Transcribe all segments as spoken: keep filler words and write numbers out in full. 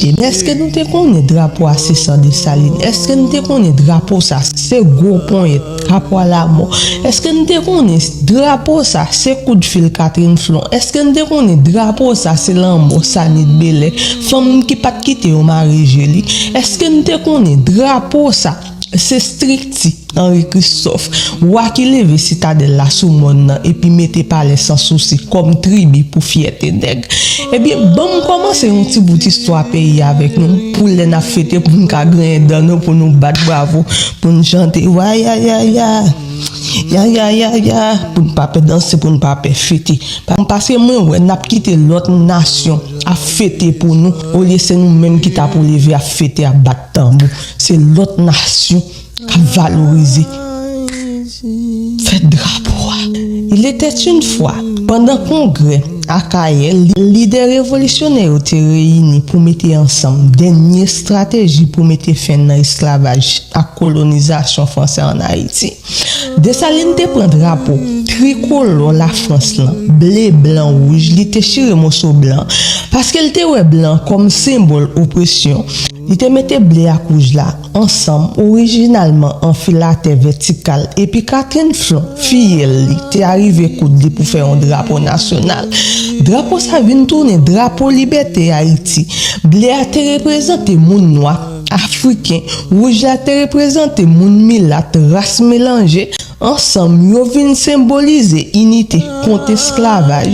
Men èske nou te konnen drapo a se san Desalin? Èske nou te konnen drapo sa se gwo ponyèt, drapo a lamò? Èske nou te konnen drapo sa se kout fil Catherine Flon? Èske nou te konnen drapo sa se lanmò Sanit Belè, fanm ki pa t kite yo mare je li? Èske nou te konnen drapo sa se estrikti Henri Christophe, wa ki leve sitadèl la sou mòn nan epi mete palè Sans Souci kòm tribi pou fyète nèg? Ebyen, ban m kòmanse yon ti bout istwa peyi a avèk nou, pou lè n ap fete, pou n ka griyen dan nou, pou nou bat bravo, pou n chante, wa ya ya ya, ya ya ya ya, pou n pa pè danse, pou n pa pè fete. Pa-, paske mwen wè n ap kite lòt nasyon ap fete pou nou, olye se nou menm ki ta pou leve ap fete, ap bat tanbou. Se lòt nasyon k ap valorize fèt drapo a. Il était une fois, pandan kongrè Akayè, li-, lidè revolisyonè yo te reyini pou mete ansanm dènye estrateji pou mete fen nan esklavaj ak kolonizasyon fransè ann Ayiti. Desalin te pran drapo trikolò Lafrans lan, ble, blan, wouj, li te chire moso blan, paske l te wè blan kòm senbòl opresyon. Li te mete ble ak wouj la ansanm, orijinalman anfilatè vètikal, epi Catherine Flon, fiyèl li, te arive koud li pou fè yon drapo nasyonal. Drapo sa vin tounen drapo libète Ayiti. Ble a te reprezante moun nwa, afriken, wouj la te reprezante moun milat, ras melanje. Ansanm, yo vin senbolize inite kont esklavaj.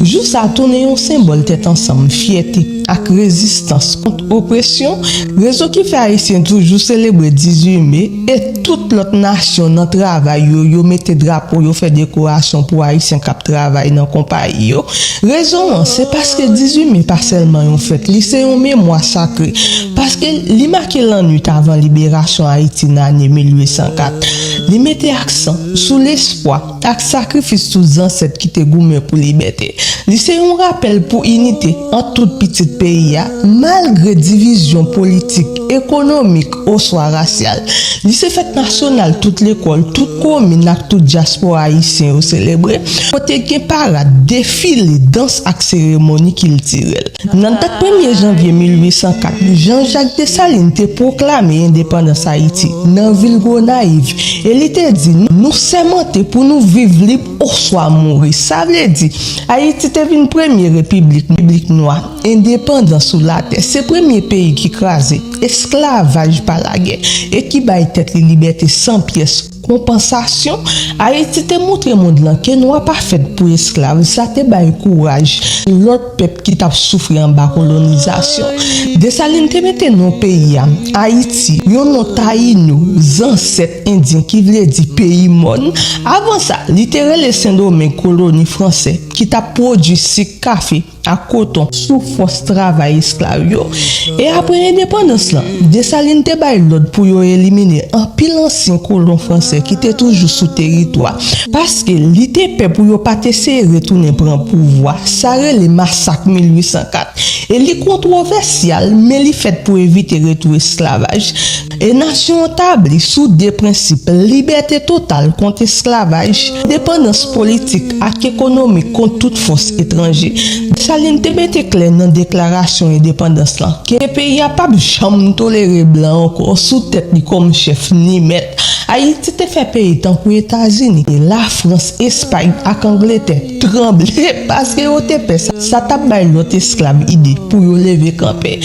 Jou sa tounen yon senbòl tèt ansanm, fyète ak rezistans kont opresyon, rezon ki fè Ayisyen toujou selebre dizuit me e tout lòt nasyon nan travay yo, yo mete drapo, yo fè dekorasyon pou Ayisyen k ap travay nan konpayi yo. Rezon an, se paske dizuit me pa sèlman yon fèt, li se yon memwa sakre, paske li make lannwit avan liberasyon Ayiti nan ane mil uit san kat. Li mete aksan sou lespwa ak sakrifis tout zansèt ki te goumen pou libète. Li se yon rapèl pou inite ant tout pitit peyi a, malgre divizyon politik, ekonomik oswa rasyal. Li se fèt nasyonal tout lekòl, tout komin ak tout dyaspora ayisyen yo selebre, kote gen parad, defile, dans ak seremoni kiltirèl. Nan dat premye janvye mil uit san kat, Jean-Jacques Dessalines te pwoklame endepandans Ayiti nan vil Gonayiv, e li te di, nou sèmante pou nou viv lib oswa mouri. Sa vle di, Ayiti te vin premye repiblik, repiblik nwa endepandan sou latè. Se premye peyi ki kraze esklavaj pa lagè e ki bay tèt li libète san pyès konpansasyon. Ayiti te montre mond lan ke nwa pa fèt pou esklav. Sa te bay kouraj lòt pèp ki t ap soufri anba kolonizasyon. Desalin te mete non peyi a, Ayiti, yon non tayino, zansèt endyen, ki vle di peyi mòn. Avan sa, li te rele Sendomeng koloni fransè ki t ap pwodui sik, kafe ak koton sou fòs travay esklav yo. E apre endepandans lan, Desalin te bay lòd pou yo elimine anpil ansyen kolon fransè ki te toujou sou teritwa, paske li te pè pou yo pa t eseye retounen pran pouvwa. Sa rele masak mil uit san kat. E li kontwovèsyal, men li fèt pou evite retou esklavaj. E nasyon an tabli sou de prensip, libète total kont esklavaj, endepandans politik ak ekonomik kont tout fòs etranje. Desalin te mete klè nan deklarasyon endepandans lan ke peyi a p ap janm tolere blan ankò sou tèt li kòm chèf ni mèt. Ayiti te fè peyi tankou Etazini, Lafrans, Espay ak Angletè tranble paske yo te pè sa, sa t ap bay lòt esklav ide pou yo leve kanpe.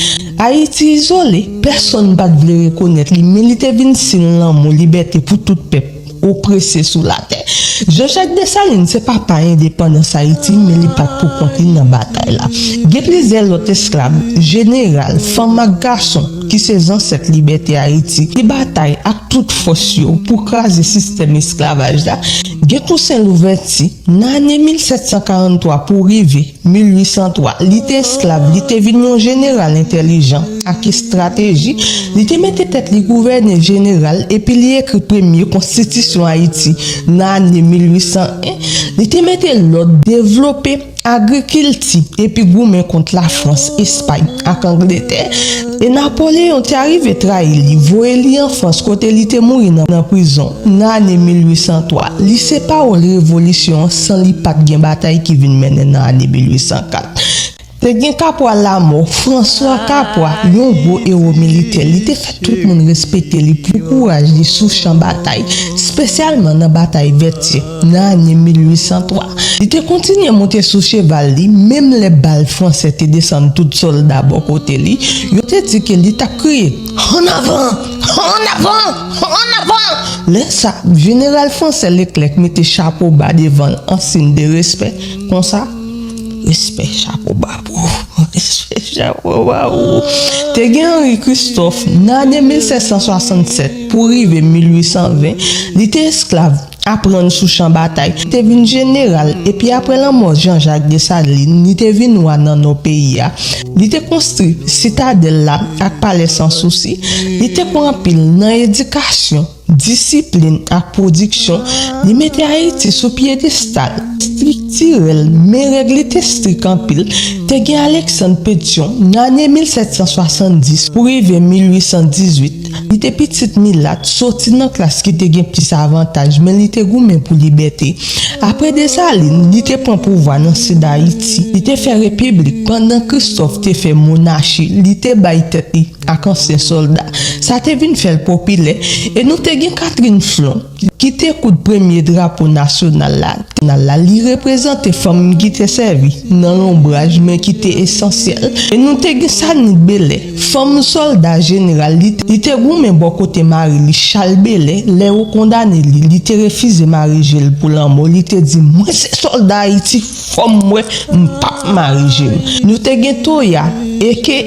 Ayiti izole, pèsonn pa t vle rekonèt li, men li te vin siy lanmou, libète pou tout pèp oprese sou latè. Jean-Jacques Dessalines se papa endepandans Ayiti, men li pa t pou kont li nan batay la. Gen plizyè lòt esklav, jeneral, fanm ak gason ki se zansèt libète Ayiti, ki batay ak tout fòs yo pou kraze sistèm esklavaj la. Gen Tousen Louvèti, nan ane mil sèt san karant twa pou rive mil uit san twa, li te esklav, li te vin yon jeneral entèlijan ak estrateji, li te mete tèt li gouvènè jeneral, epi li ekri premye konstitisyon Ayiti nan ane mil uit san en. Li te mete lòd, devlope agrikilti, epi goumen kont Lafrans, Espay ak Angletè. E Napoleyon te arive trayi li, voye li an Frans, kote li te mouri nan, nan prizon nan ane mil uit san twa. Li se pawòl revolisyon an san li pa t gen batay ki vin mennen nan ane mil uit san kat. Te gen Kapwa Lamò, Franswa Kapwa, yon gwo ewo militè. Li te fè tout moun respekte li pou kouraj li sou chan batay, espesyalman nan batay Vètyè, nan ane mil uit san twa. Li te kontinye monte sou cheval li, menm lè bal fransè te desann tout sòlda bò kote li, yo te di ke li t ap kriye, "An avan! An avan! An avan!" Lè sa, jeneral fransè Leclerc mete chapo ba devan l an siy de respè, konsa, "Respè, chapo ba pou ou. Respè, chapo ba pou ou." Te gen Henri Christophe, nan ane mil sèt san swasannsèt pou rive mil uit san ven, li te esklav, aprann sou chan batay. Li te vin jeneral, epi apre lanmò Jean-Jacques Dessalines, li te vin wa nan nò peyi a. Li te konstwi sitadèl la ak palè Sans Souci. Li te pran pil nan edikasyon, disiplin ak pwodiksyon. Li mete Ayiti sou pyedestal estriktirèl, men règ li te estrik anpil. Te gen Alexandre Pétion, nan ane mil sèt san swasanndis pou rive mil uit san dizuit. Li te pitit milat, soti nan klas ki te gen plis avantaj, men li te goumen pou libète. Apre Desalin, li te pran pouvwa nan sid Ayiti. Li te fè repiblik, pandan Kristòf te fè monachi, li te bay tèt li ak ansyen sòlda. Sa te vin fè l popilè, e nou te gen Catherine Flon, ki te koud premye drapo nasyonal la. Li reprezante fanm ki te sèvi nan lonbraj, men ki te esansyèl. E nou te gen Sanit Belè, fanm sòlda jeneral, li, li te goumen bò kote mari li, Chal Belè, lè yo kondane li, li te refize mare je l pou lanmò, li te di, "Mwen se sòlda Ayiti, fò m wè, m p ap mare je m." Nou te gen Toya, aka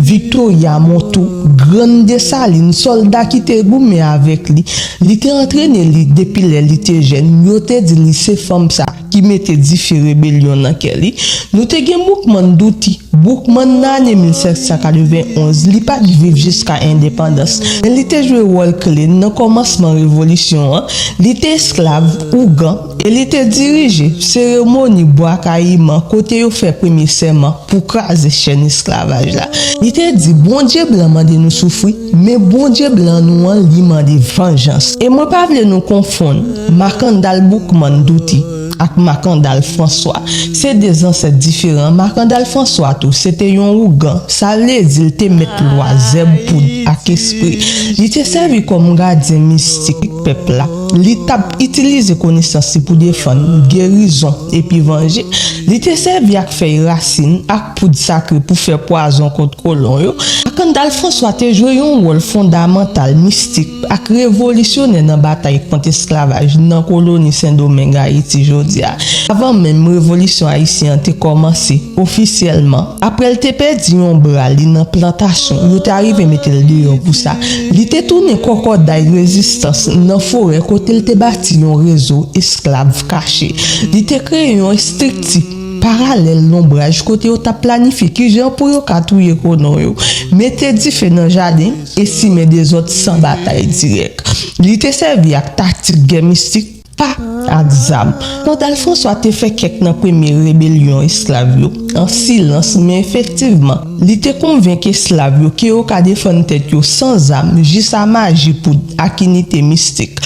Victoria Montou, grann Desalin, sòlda ki te goumen avèk li, li te antrene li depi lè li te jèn, yo te di li se fanm sa ki mete dife rebelyon nan kè li. Nou te gen Boukman Douti. Boukman nan ane mil sèt san katrevenn onz, li pa t viv jiska endepandans, men li te jwe wòl kle nan kòmansman revolisyon an. Li te esklav, ougan, e li te dirije seremoni Bwa Kayiman kote yo fè premye sèman pou kraze chèn esklavaj la. Li te di, "Bondye blan mande nou soufri, men Bondye blan nou an, li mande vanjans." E mwen pa vle nou konfonn Makandal Boukman Douti ak Makandal Franswa. Se de zansèt diferan. Makandal Franswa tou, se te yon ougan. Sa vle di l te mèt lwa zèb, poud ak espri. Li te sèvi kòm gadyen mistik pèp la. Li t ap itilize konesans li pou defann, gerizon, epi vanje. Li te sèvi ak fèy rasin ak poud sakre pou fè pwazon kont kolon yo. Makandal Franswa te jwe yon wòl fondamantal, mistik ak revolisyonè nan batay kont esklavaj nan koloni Sendomeng, Ayiti, jodi a. Avan menm revolisyon ayisyen an te kòmanse ofisyèlman, apre l te pèdi yon bra li nan plantasyon, yo te arive mete l deyò pou sa. Li te tounen kòkòday rezistans nan forè kote l te bati yon rezo esklav kache. Li te kreye yon estrikti paralèl lonbraj kote yo t ap planifye kijan pou yo ka touye kolon yo, mete dife nan jaden e simen dezòd san batay dirèk. Li te sèvi ak taktik gè mistik, pa ak zam. Makandal Franswa te fè kèk nan premye rebelyon esklav yo an silans, men efektivman, li te konvenk esklav yo ke yo ka defann tèt yo san zam, jis a maji, poud ak inite mistik.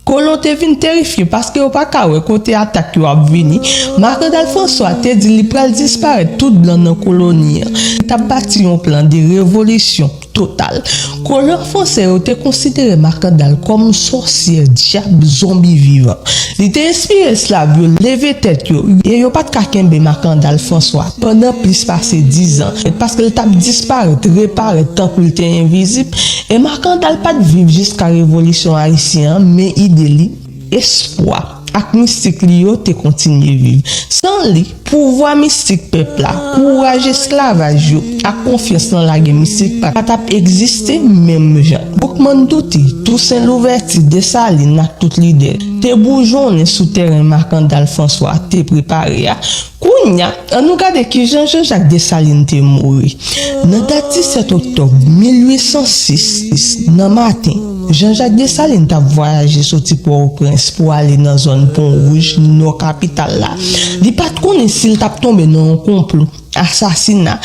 Kolon te vin terifye paske yo pa ka wè kote atak yo ap vini. Makandal Franswa te di li pral disparèt tout blan nan koloni an. Li t ap bati yon plan de revolisyon total. Kolon fransè yo te konsidere Makandal kòm sòsyè, dyab, zonbi vivan. Li te enspire esklav yo leve tèt yo, e yo pa t ka kenbe Makandal Franswa pandan plis pase diz an, paske l t ap disparèt, reparèt tankou l te envizib. E Makandal pa t viv jiska revolisyon ayisyen an, men ide li, espwa ak mistik li yo te kontinye viv. San li, pouvwa mistik pèp la, kouraj esklavaj yo, ak konfyans nan lagè mistik pa t ap egziste menm jan. Boukman Douti, Tousen Louvèti, Desalin ak tout lidè te boujonnen sou tèren Makandal Franswa te prepare a. Kounye a, ann nou gade kijan Jean-Jacques Dessalines te mouri. Nan dat disèt oktòb mil uit san sis, nan maten, Jean-Jacques Dessalines t ap vwayaje soti Pòtoprens pou ale nan zòn Pon Wouj, nò kapital la. Li pa t konnen si l t ap tonbe nan yon konplo asasina.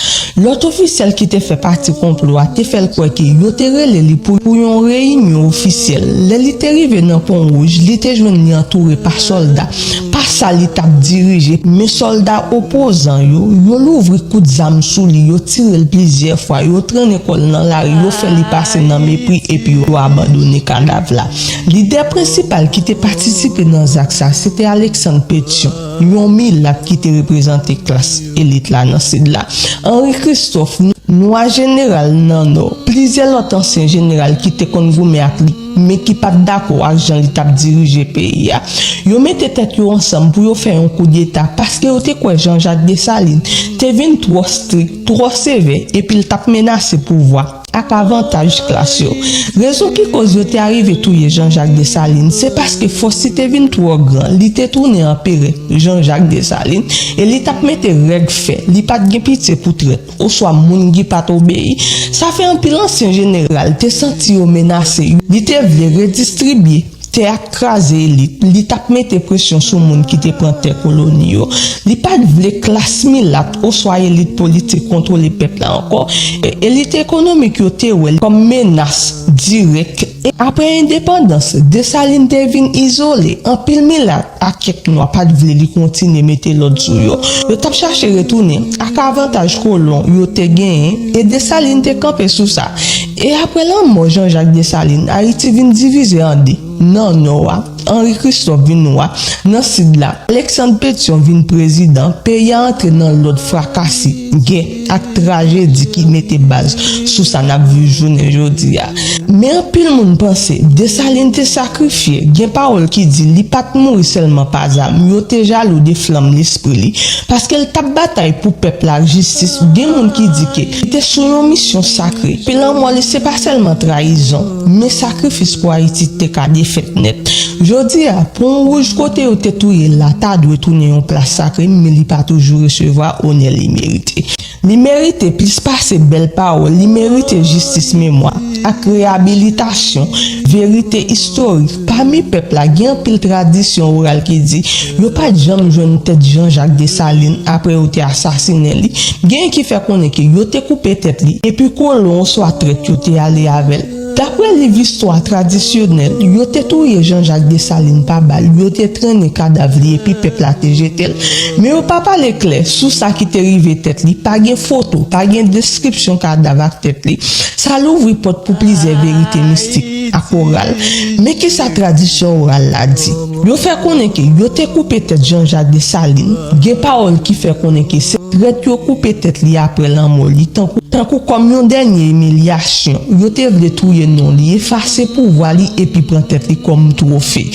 Lòt ofisyèl ki te fè pati konplo a te fè l kwè ke yo te rele li pou, pou yon reyinyon ofisyèl. Lè li te rive nan Pon Wouj, li te jwenn li antoure pa sòlda, pa sa li t ap dirije, men sòlda opozan yo, yo louvri kout zam sou li, yo tire l plizyè fwa, yo trennen kò l nan lari, yo fè li pase nan mepri epi yo abandone kadav la. Lidè prensipal ki te patisipe nan zak sa, se te Alexandre Pétion, yon milat ki te reprezante klas elit la nan Sid la. Henri Christophe, nwa jeneral nan Nò, plizyè lòt ansyen jeneral ki te konn goumen ak li, men ki pa t dakò ak jan li t ap dirije peyi a. Yo mete tèt yo ansanm pou yo fè yon koudeta, paske yo te kwè Jean-Jacques Dessalines te vin twò strik, twò sevè, epi l t ap menase pouvwa ak avantaj klas yo. Rezon ki koz yo te arive touye Jean-Jacques Dessalines, se paske fòs li te vin twò gran, li te tounen anperè Jean-Jacques Dessalines, e li t ap mete règ fè, li pa t gen pitye pou trèt oswa moun ki pa t obeyi. Sa fè anpil ansyen jeneral te santi yo menase. Li te vle redistribye tè ak kraze elit. Li t ap mete presyon sou moun ki te pran tè koloni yo. Li pa t vle klas milat oswa elit politik kontwole pèp la ankò. E, elit ekonomik yo te wè l kòm menas dirèk. E apre endepandans, Desalin te vin izole. Anpil milat ak kèk nwa pa t vle li kontinye mete lòd sou yo. Yo t ap chache retounen ak avantaj kolon yo te genyen, e Desalin te kanpe sou sa. E apre lanmò Jean-Jacques Dessalines, Ayiti vin divize an de. Nan Nò a, Henri Christophe vin wa. Nan Sid la, Alexandre Pétion vin prezidan. Peyi a antre nan lòd frakasi, gè, ak trajedi ki mete baz sou sa n ap viv jounen jodi a. Men anpil moun panse Desalin te sakrifye. Gen pawòl ki di li pa t mouri sèlman pa zam. Yo te jalou de flanm lespri li, paske l t ap batay pou pèp la ak jistis. Gen moun ki di ke li te sou yon misyon sakre. Epi lanmò li se pa sèlman trayizon, men sakrifis pou Ayiti te ka defèt nèt. Jodi a, Pon Wouj kote yo te touye l la ta dwe tounen yon plas sakre, men li pa toujou resevwa onè li merite. Li merite plis pase bèl pawòl, li merite jistis, memwa, ak reyabilitasyon, verite istorik. Pami pèp la, gen anpil tradisyon oral ki di yo pa t janm jwenn tèt Jean-Jacques Dessalines apre yo te asasinen li. Gen ki fè konnen ke yo te koupe tèt li, epi kolon oswa trèt yo te ale avè l. Daprè liv istwa tradisyonèl, yo te touye Jean-Jacques Dessalines pa bal, yo te trennen kadav li epi pèp la te jete l. Men yo pa pale klè sou sa ki te rive tèt li, pa gen foto, pa gen deskripsyon kadav ak tèt li. Sa louvri pòt pou plizyè verite mistik ak oral. Men kisa tradisyon oral la di? Yo fè konnen ke yo te koupe tèt Jean-Jacques Dessalines. Gen pawòl ki fè konnen ke se trèt yo koupe tèt li apre lanmò li, tankou, tankou kòm yon dènye imilyasyon. Yo te vle touye non li, efase pouvwa li epi pran tèt li kòm twofe.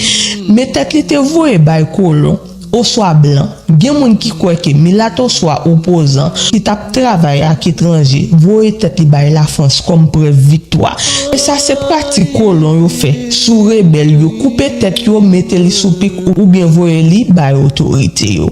Men tèt li te voye bay kolon oswa blan. Gen moun ki kwè ke milat oswa opozan ki t ap travay ak etranje voye tèt li bay Lafrans kòm prèv viktwa. E sa se pratik kolon yo fè sou rebèl yo, koupe tèt yo, mete li sou pik oubyen voye li bay otorite yo.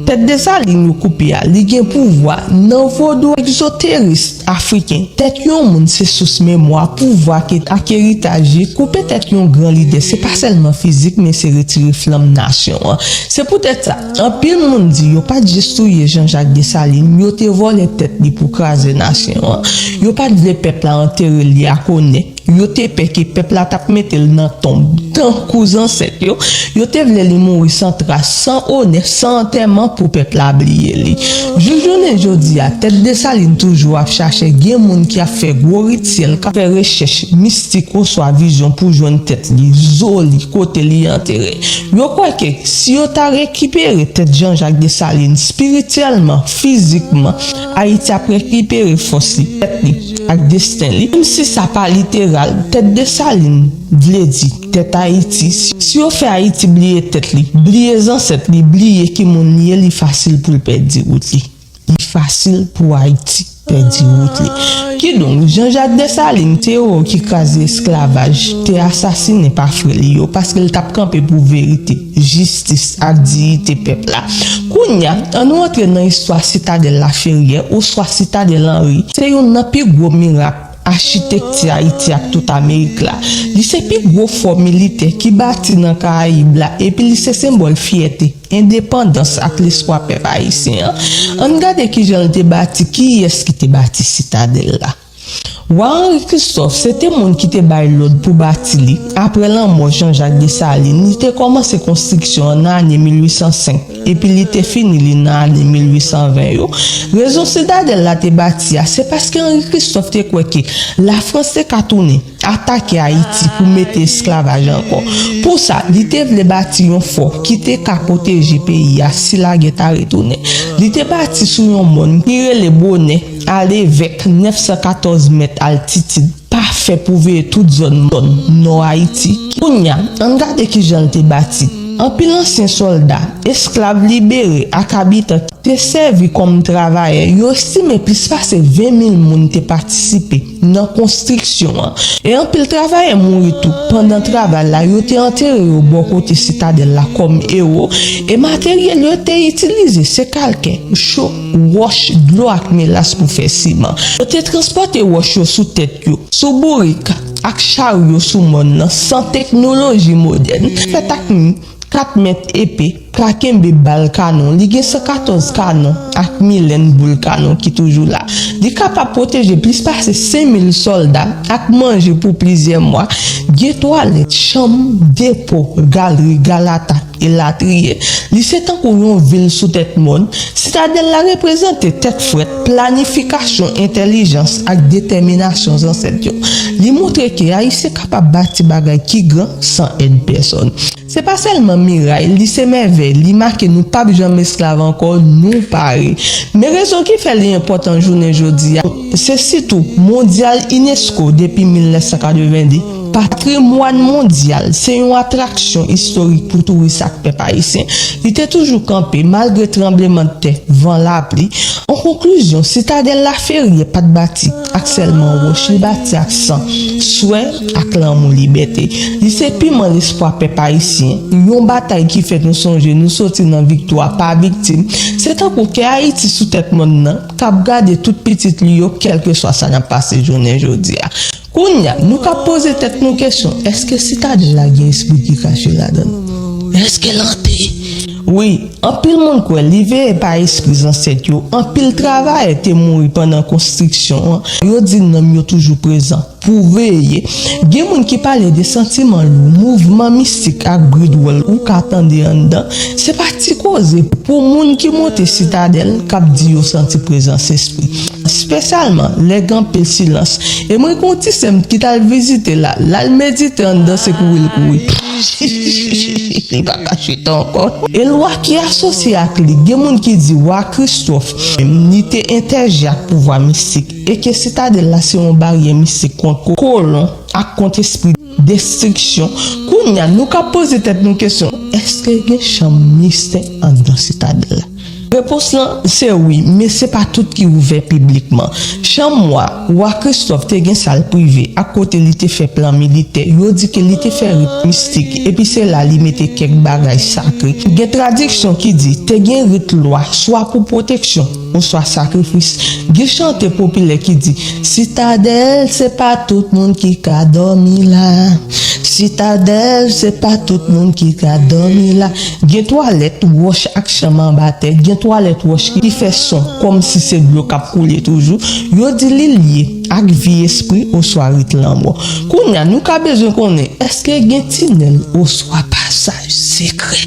Tèt Desalin yo koupe a, li gen pouvwa. Nan vodou egzoteris afriken, tèt yon moun se sous memwa, pouvwa ak eritaj li. Koupe tèt yon gran lidè, se pa sèlman fizik, men se retire flanm nasyon an. Se poutèt sa, anpil moun di yo pa t jis touye Jean-Jacques Dessalines, yo te vòlè tèt li pou kraze nasyon an. Yo pa t vle pèp la antere li ak onè. Yo te pè ke pèp la t ap mete l nan tonb, tankou zansèt yo. Yo te vle li mouri san tras, san onè, san antèman pou pèp la bliye li. Jouk jounen jodi a, tèt Desalin toujou ap chache. Gen moun ki ap fè gwo rityèl, k ap fè rechèch mistik oswa vizyon pou jwenn tèt li, zo li, kote li antere. Yo kwè ke si yo ta rekipere tèt Jean-Jacques Dessalines espirityèlman, fizikman, Ayiti ap rekipere fòs li, tèt li, ak desten li. Menm si sa pa literal, tèt Desalin vle di tèt Ayiti. Si, si yo fè Ayiti bliye tèt li, bliye zansèt li, bliye ki moun li ye, li fasil pou l pèdi wout li. Li fasil pou Ayiti pèdi wout li. Kidonk, Jean-Jacques Dessalines, te ewo ki kraze esklavaj, te asasinen pa frè li yo, paske l t ap kanpe pou verite, jistis ak diyite pèp la. Kounye a, ann nou antre nan istwa Sitadèl Laferyè oswa Sitadèl Anri. Se youn nan pi gwo mirak achitekti Ayiti ak tout Amerik la. Li se pi gwo fò militè ki bati nan Karayib la, epi li se senbòl fyète, endepandans ak lespwa pèp ayisyen an. Ann gade kijan l te bati, kiyès ki te bati Sitadèl la. Wa Henri Christophe se te moun ki te bay lòd pou bati li apre lanmò Jean Jacques Dessalines. Li te kòmanse konstriksyon an nan ane mil uit san senk, epi li te fini li nan ane mil uit san ven yo. Rezon Sitadèl la te bati a, se paske Henri Christophe te kwè ke Lafrans te ka tounen atake Ayiti pou mete esklavaj ankò. Pou sa, li te vle bati yon fò ki te ka pwoteje peyi a si lagè ta retounen. Li te bati sou yon mòn ki rele Bonè a Levèk, nèf san katòz mèt altitid, pafè pou veye tout zòn nò Ayiti. Kounye a, ann gade kijan l te bati. Anpil ansyen sòlda, esklav libere ak abitan ki te sèvi kòm travayè, yo estime plis pase ven mil moun te patisipe nan konstriksyon an. E anpil travayè mouri tou pandan travay la, yo te antere yo bò kote Sitadèl la kòm ewo, e materyèl yo te itilize se kalkè, cho, wòch, dlo ak melas pou fè siman. Yo te transpòte wòch yo sou tèt yo, sou bourik, ak charyo sou mòn nan, san teknoloji modèn. Fèt ak mi kat mèt epe, ka kenbe bal kanon. Li gen san katòz kanon ak milèn boul kanon ki toujou la. Li kapab pwoteje plis pase senk mil sòlda ak manje pou plizyè mwa. Gen twalèt, chanm, depo, galri, galatak, elatriye. Li se tankou yon vil sou tèt mòn. Sitadèl la reprezante tèt frèt, planifikasyon, entèlijans ak detèminasyon zansèt yo. Li montre ke Ayisyen kapab bati bagay ki gran san èd pèsòn. Se pa sèlman miray, li se mèvèy, li make nou p ap janm esklav ankò, nou pare. Men rezon ki fè li enpòtan jounen jodi a, se sitou mondyal unesco depi mil nèf san katreven de. Patrimwàn mondyal, se yon atraksyon istorik pou touris ak pèp ayisyen. Li te toujou kanpe malgre tranblemanntè, van, lapli. An konklizyon, Sitadèl Laferyè pa t bati ak sèlman wòch, li bati ak san, swè ak lanmou libète. Li se piman lespwa pèp ayisyen, yon batay ki fè nou sonje nou soti nan viktwa pa viktim. Se tankou kè Ayiti sou tèt mòn nan, k ap gade tout pitit li yo, kèlkeswa sa n ap pase jounen jodi a. Kounye a, nou ka poze tèt nou kesyon, èske Sitadèl la gen espri ki kache ladan l? Èske l ante? Wi, anpil moun kwè li veye pa espri zansèt yo. Anpil travayè te mouri pandan konstriksyon an. Yo di nanm yo toujou prezan pou veye. Gen moun ki pale de santiman lou, mouvman mistik ak bri dwòl ou ka tande anndan. Se pa ti koze pou moun ki monte Sitadèl k ap di yo santi prezans espri, espesyalman lè gen anpil silans. E mwen gen yon ti sè m ki t al vizite la, l al medite anndan, se kouri l kouri. Li pa ka chita ankò. E lwa ki asosye ak li, gen moun ki di wa Kristòf menm, li te entèji ak pouvwa mistik, e ke Sitadèl la se yon baryè mistik kont ko-, kolon ak kont espri destriksyon. Kounye a, nou ka poze tèt nou kesyon, èske gen chanm mistè anndan Sitadèl la? Repons lan se wi, men se pa tout ki ouvè piblikman. Chanm wa, wa Kristòf te gen sal prive ak kote li te fè plan militè. Yo di ke li te fè rit mistik, epi se la li mete kèk bagay sakre. Gen tradiksyon ki di te gen rit lwa, swa pou pwoteksyon oswa sakrifis. Gen chante popilè ki di, Sitadèl, se pa tout moun ki ka dòmi la. Sitadèl, se pa tout moun ki ka dòmi la. Gen twalèt wòch ak chanm anba tè. Gen twalèt wòch ki fè son kòmsi se dlo k ap koule toujou. Yo di li lye ak vi espri oswa rit lanmò. Kounye a, nou ka bezwen konnen, èske gen tinèl oswa pasaj sekrè?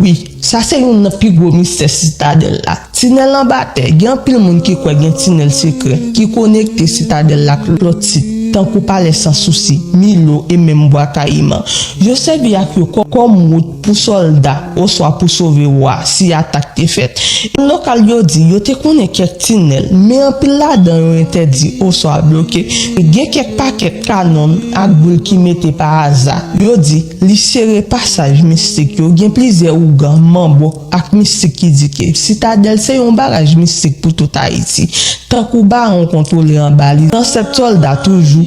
Wi, sa se youn nan pi gwo mistè Sitadèl la. Tinèl anba tè, gen anpil moun ki kwè gen tinèl sekrè ki konekte Sitadèl la ak lòt sit, tankou Palè San Sousi, Milo e menm Bwa Kayiman. Yo sèvi ak yo kò-, kòm wout pou sòlda oswa pou sove wa si atak te fèt. Lokal yo di yo te konnen kèk tinèl, men anpil ladan yo entèdi oswa bloke. Gen kèk pakèt kanon ak boul ki mete pa aza. Yo di li sere pasaj mistik yo. Gen plizyè ougan, manbo ak mistik ki di ke Sitadèl se yon baraj mistik pou tout Ayiti. Tankou bawon kontwole anba li, zansèt sòlda toujou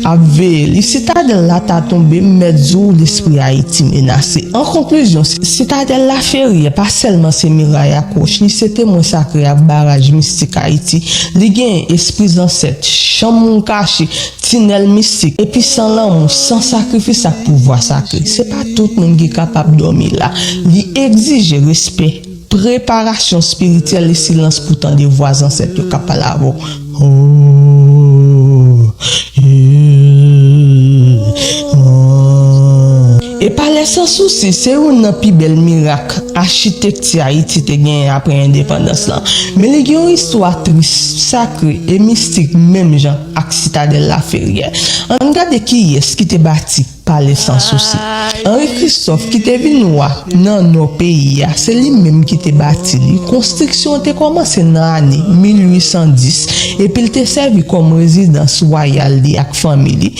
ap veye li. Sitadèl la ta tonbe, m mèt di w, lespri Ayiti menase. An konklizyon, Sitadèl Laferyè pa sèlman se miray ak wòch, li se temwen sakre ak baraj mistik Ayiti. Li genyen espri zansèt, chanm moun kache, tinèl mistik, epi san lanmou, san sakrifis ak pouvwa sakre. Se pa tout moun ki kapab dòmi la. Li egzije respè, preparasyon espirityèl e silans pou tande vwa zansèt yo k ap pale avè w. Oh, yeah, oh. E Palè Sansousi se youn nan pi bèl mirak achitekti Ayiti te genyen apre endepandans lan. Men li gen yon istwa tris, sakre e mistik menm jan ak Sitadèl Laferyè. Ann gade kiyès ki te bati Palè Sansousi. Henri Christophe, ki te vin wa nan nò peyi a, se li menm ki te bati li. Konstriksyon an te kòmanse nan ane mil uit san dis, epi l te sèvi kòm rezidans wayal li ak fanmi li.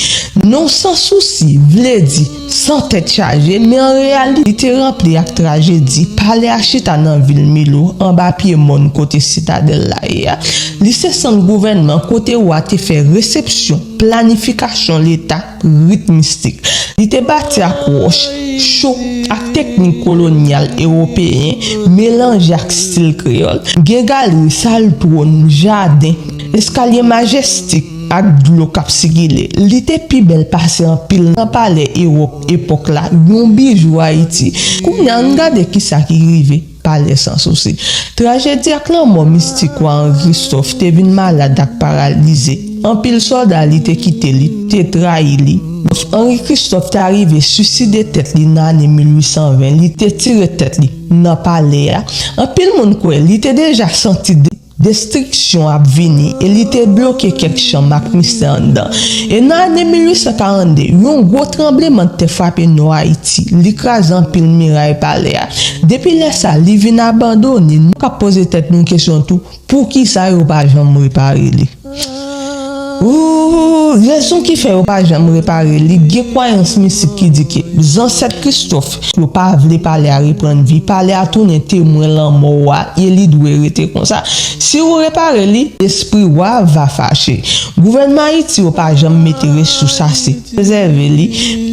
Non Sansousi vle di san tèt chaje, men an reyalite, li te ranpli ak trajedi. Palè a chita nan vil Milo, anba pye mòn kote sitadèl la ye a. Li se sant gouvènman kote wa te fè resepsyon, planifikasyon leta, rit mistik. Li te bati ak wòch, cho, ak teknik kolonyal ewopeyen, melanje ak stil kreyòl. Gen galri, sal twòn, jaden, eskalye majestik ak dlo k ap sikile. Li te pi bèl pase anpil nan palè Ewòp epòk la, yon bijou Ayiti. Kounye a, ann gade kisa ki rive Palè Sansousi. Trajedi ak lanmò mistik wa Henri Christophe te vin malad ak paralize. Anpil sòlda li te kite li, te trayi li. Henri Christophe ta rive siside tèt li nan ane mil uit san ven, li te tire tèt li nan palè a. Anpil moun kwè li te deja santi de-, destriksyon ap vini e li te bloke kèk chanm ak mistè anndan. E nan ane mil uit san karannde, yon gwo tranblemanntè frape nò Ayiti. Li kraze anpil miray palè a. Depi lè sa, li vin abandone. Nou ka poze tèt nou kesyon tou, poukisa yo pa janm repare li? Ooh, rezon ki fè yo pa janm repare li, gen kwayans mistik ki di ke zansèt Christophe yo pa vle palè a reprann vi, palè a tounen temwen lanmò wa, e li dwe rete konsa. Si ou repare li, lespri wa va fache. Gouvènman Ayiti yo pa janm mete resous ase prezève li.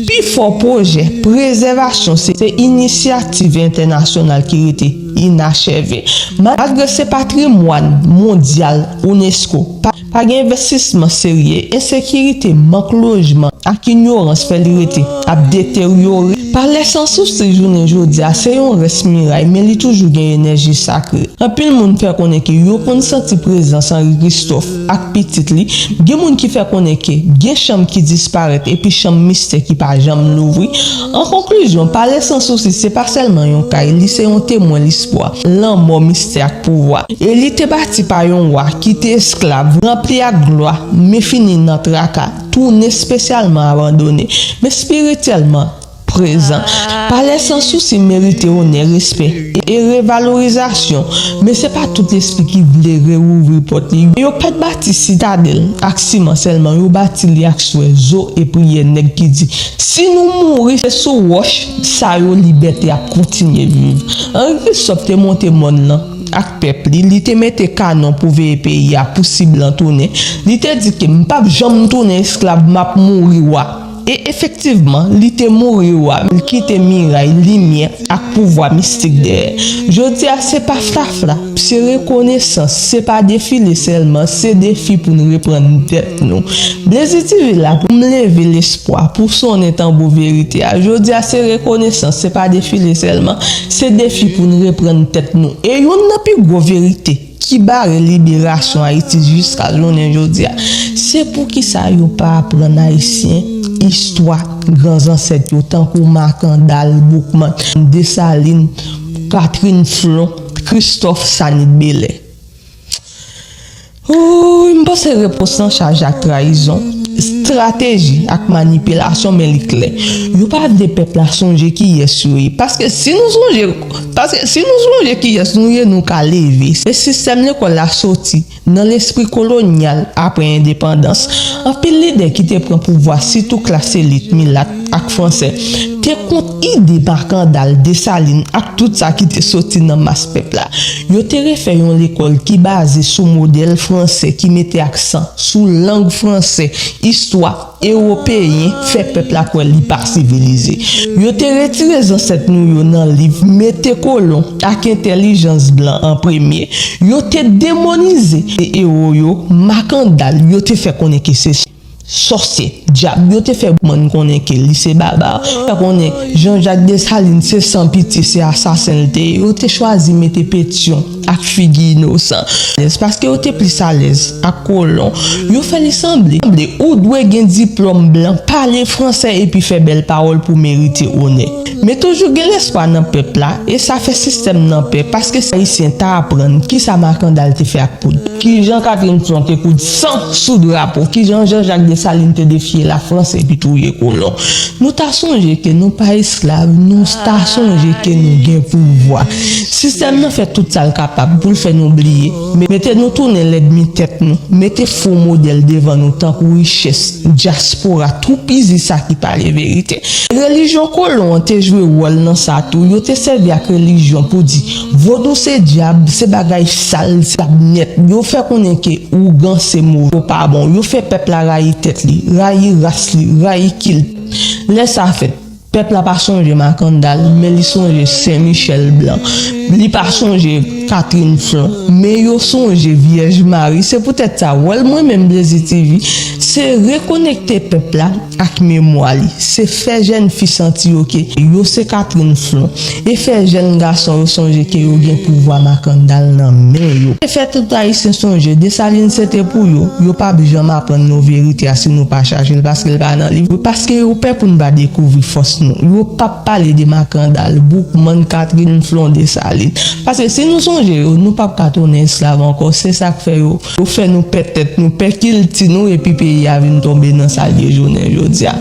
Pi fò pwojè prezèvasyon se, se inisyativ entènasyonal ki rete inacheve. Malgre se patrimwàn mondyal unesco, pa, pa gen envestisman serye, ensekirite, mank lojman ak inyorans fè li rete ap deteryore. Palè Sansousi jounen jodi a se yon rès miray, men li toujou gen enèji sakre. Anpil moun fè konnen ke yo konn santi prezans Henri Christophe ak pitit li. Gen moun ki fè konnen ke gen chanm ki disparèt epi chanm mistè ki pa janm louvri. An konklizyon, Palè Sansousi se pa sèlman yon kay, li se yon temwen lespwa, lanmò, mistè ak pouvwa. E li te bati pa yon wa ki te esklav, ranpli ak glwa, men fini nan traka, tounen espesyalman abandone, men espirityèlman prezan. Palè Sansousi merite onè, respè e revalorizasyon, men se pa tout lespri ki vle rewouvri pòt li. Yo pa t bati sitadèl ak siman sèlman, yo bati li ak swè, zo e priyè nèg ki di, si nou mouri, se sou wòch sa yo libète ap kontinye viv. Henri Christophe te monte mòn lan ak pèp li, li te mete kanon pou veye peyi a pou si blan tounen. Li te di ke m p ap janm tounen esklav, m ap mouri wa. E efektivman, li te mouri wa, l kite miray, limyè ak pouvwa mistik dèyè. Jodi a, se pa flafla, se rekonesans, se pa defile sèlman, se defi pou n reprann tèt nou. Blazy T V la pou m leve lespwa, pou sonnen tanbou verite a. Jodi a, se rekonesans, se pa defile sèlman, se defi pou n reprann tèt nou. E youn nan pi gwo verite ki bare liberasyon Ayiti jiska jounen jodi a, se poukisa yo pa aprann Ayisyen istwa gran zansèt yo, tankou Makandal, Boukman, Desalin, Katrin Flon, Kristòf, Sanit Belè. Ooh, m panse repons lan chaje ak trayizon, estrateji ak manipilasyon, men li klè. Yo pa vle pèp la sonje kiyès yo ye. Paske si nou sonje, paske si nou sonje kiyès nou ye, nou ka leve. E sistèm lekòl la soti Nan lespri kolonyal, apre endepandans, anpil lidè ki te pran pouvwa, sitou klas elit milat ak fransè, te kont ide Makandal, Desalin ak tout sa ki te soti nan mas pèp la. Yo te refè yon lekòl ki baze sou modèl fransè, ki mete aksan sou lang fransè, istwa ewopeyen, fè pèp la kwè li pa sivilize. Yo te retire zansèt nou yo nan liv, mete kolon ak entèlijans blan an premye. Yo te demonize ewo yo, Makandal, yo te fè konnen ke se sòsye, dyab. Yo te fè moun konnen ke li se baba. Fè konnen Jean-Jacques Dessalines se san pitye, se asasen l te ye. Yo te chwazi mete Petyon ak figi inosan. Paske yo te plis alèz ak kolon. Yo fè li sanble, sanble ou dwe gen diplòm blan, pale fransè epi fè bèl pawòl pou merite onè. Men toujou gen lespwa nan pèp la, e sa fè sistèm nan pè, paske si Ayisyen ta aprann kisa Makandal te fè ak poud, kijan Catherine Flon te koud san sou drapo, kijan Jean-Jacques Dessalines te defye Lafrans epi touye kolon, nou ta sonje ke nou pa esklav, nou ta sonje ke nou gen pouvwa. Sistèm nan fè tout sa l kapab pou l fè nou bliye, mete nou tounen lènmi tèt nou, mete fo modèl devan nou tankou richès, dyaspora, toupizi sa ki pale verite. Relijyon kolon an te jwe wòl nan sa tou. Yo te sèvi ak relijyon pou di vodou se dyab, se bagay sal, se dyab nèt. Yo fè konnen ke ougan se move, yo pa bon. Yo fè pèp la rayi tèt li, rayi ras li, rayi kilt. Lè sa fèt, pèp la pa sonje Makandal, men li sonje Sen Michèl Blan. Li pa sonje Catherine Flon, men yo sonje Vyèj Mari. Se poutèt sa, wòl mwen menm, Blazy T V, se rekonekte pèp la ak memwa li. Se fè jèn fi santi yo ke yo se Catherine Flon. E fè jèn gason yo sonje ke yo gen pouvwa Makandal nan men yo. E fè tout Ayisyen sonje, Desalin se te pou yo. Yo p ap janm aprann nou verite a si nou pa chache l, paske l pa nan liv. Paske yo pè pou n pa dekouvri fòs nou. Yo p ap pale de Makandal, Boukman, Catherine Flon, Desalin. Paske si nou sonje yo, nou p ap ka tounen esklav ankò. Se sa k fè yo, yo fè nou pè tèt nou, pè kilti nou, epi peyi a vin tonbe nan sa l ye jounen jodi a.